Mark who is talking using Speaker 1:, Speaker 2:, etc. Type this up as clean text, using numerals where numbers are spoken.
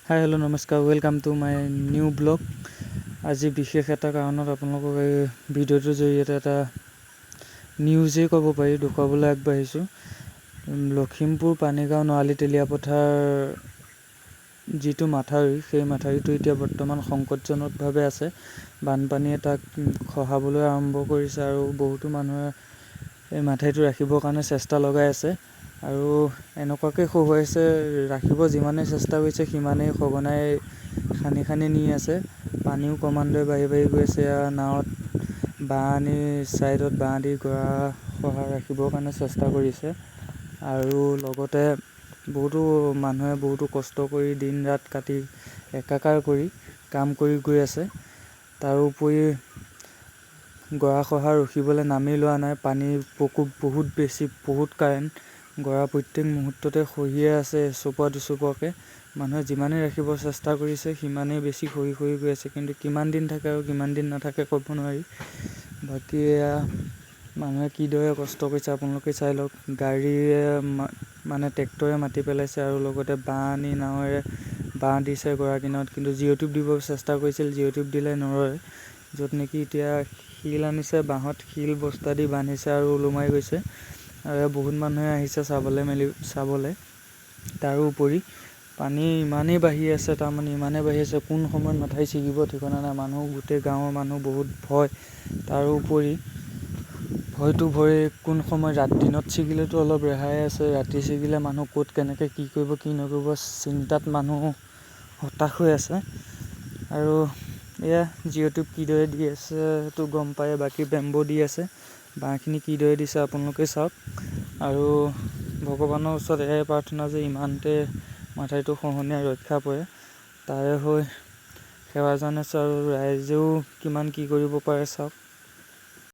Speaker 1: হাই, hello', নমস্কাৰ, welcome to my new vlog। আজি বিশেষ এটা কাৰণত আপোনালোকক এই ভিডিঅ'টোৰ জৰিয়তে এটা নিউজেই ক'ব পাৰি দেখুৱাবলৈ আগবাঢ়িছোঁ। লখিমপুৰ পানীগাঁও নোৱালি তেলীয়াপথাৰ যিটো মাথাউৰি, সেই মাথাউৰিটো এতিয়া বৰ্তমান সংকটজনকভাৱে আছে। বানপানীয়ে তাক খহাবলৈ আৰম্ভ কৰিছে আৰু বহুতো মানুহে এই মাথাউৰিটো ৰাখিবৰ কাৰণে চেষ্টা লগাই আছে। আৰু এনেকুৱাকৈ খহুৱাইছে, ৰাখিব যিমানেই চেষ্টা কৰিছে সিমানেই সঘনাই খান্দি খান্দি নি আছে। পানীও ক্ৰমান্বয়ে বাঢ়ি বাঢ়ি গৈ আছে। এয়া নাৱত বাঁহ আনি ছাইডত বাঁহ দি গৰা খহাই ৰাখিবৰ কাৰণে চেষ্টা কৰিছে। আৰু লগতে বহুতো মানুহে বহুতো কষ্ট কৰি দিন ৰাত কাটি একাকাৰ কৰি কাম কৰি গৈ আছে। তাৰোপৰি গৰা খহা ৰখিবলৈ নামেই লোৱা নাই। পানীৰ প্ৰকোপ বহুত বেছি, বহুত কাৰেণ্ট। গৰা প্ৰত্যেক মুহূৰ্ততে খহিয়ে আছে এচপৰা দুচপৰাকৈ। মানুহে যিমানেই ৰাখিব চেষ্টা কৰিছে, সিমানেই বেছি খহি খহি গৈ আছে। কিন্তু কিমান দিন থাকে আৰু কিমান দিন নাথাকে ক'ব নোৱাৰি। বাকী এয়া মানুহে কিদৰে কষ্ট কৰিছে আপোনালোকে চাই লওক। গাড়ীয়ে, মানে ট্ৰেক্টৰে মাটি পেলাইছে আৰু লগতে বাঁহ আনি নাৱেৰে বাঁহ দিছে গৰা কিনাৰত। কিন্তু জিঅ' টিউব দিব চেষ্টা কৰিছিল, জিঅ' টিউব দিলে নৰয়। য'ত নেকি এতিয়া শিল আনিছে, বাঁহত শিল বস্তা দি বান্ধিছে আৰু ওলোমাই গৈছে। আৰু বহুত মানুহে আহিছে চাবলৈ মেলি চাবলৈ। তাৰোপৰি পানী ইমানেই বাঢ়ি আছে, তাৰমানে ইমানেই বাঢ়ি আছে, কোন সময়ত মাথাউৰি ছিগিব ঠিকনা নাই। মানুহ, গোটেই গাঁৱৰ মানুহ বহুত ভয়। তাৰোপৰি ভয়টো ভয়েই, কোন সময়ত, ৰাতি দিনত ছিগিলেতো অলপ ৰেহাই আছে, ৰাতি ছিগিলে মানুহ ক'ত কেনেকৈ কি কৰিব কি নকৰিব চিন্তাত মানুহ হতাশ হৈ আছে। আৰু এয়া জিঅ' টিউব কিদৰে দি আছে সেইটো গম পায়। বাকী বেম্ব' দি আছে, বাঁহখিনি কিদৰে দিছে আপোনালোকে চাওক। আৰু ভগৱানৰ ওচৰত এয়াই প্ৰাৰ্থনা যে ইমানতে মাথাউৰিটো খহনীয়া ৰক্ষা পৰে, তাৰে হৈ সেৱা জনাইছোঁ। আৰু ৰাইজেও কিমান কি কৰিব পাৰে চাওক।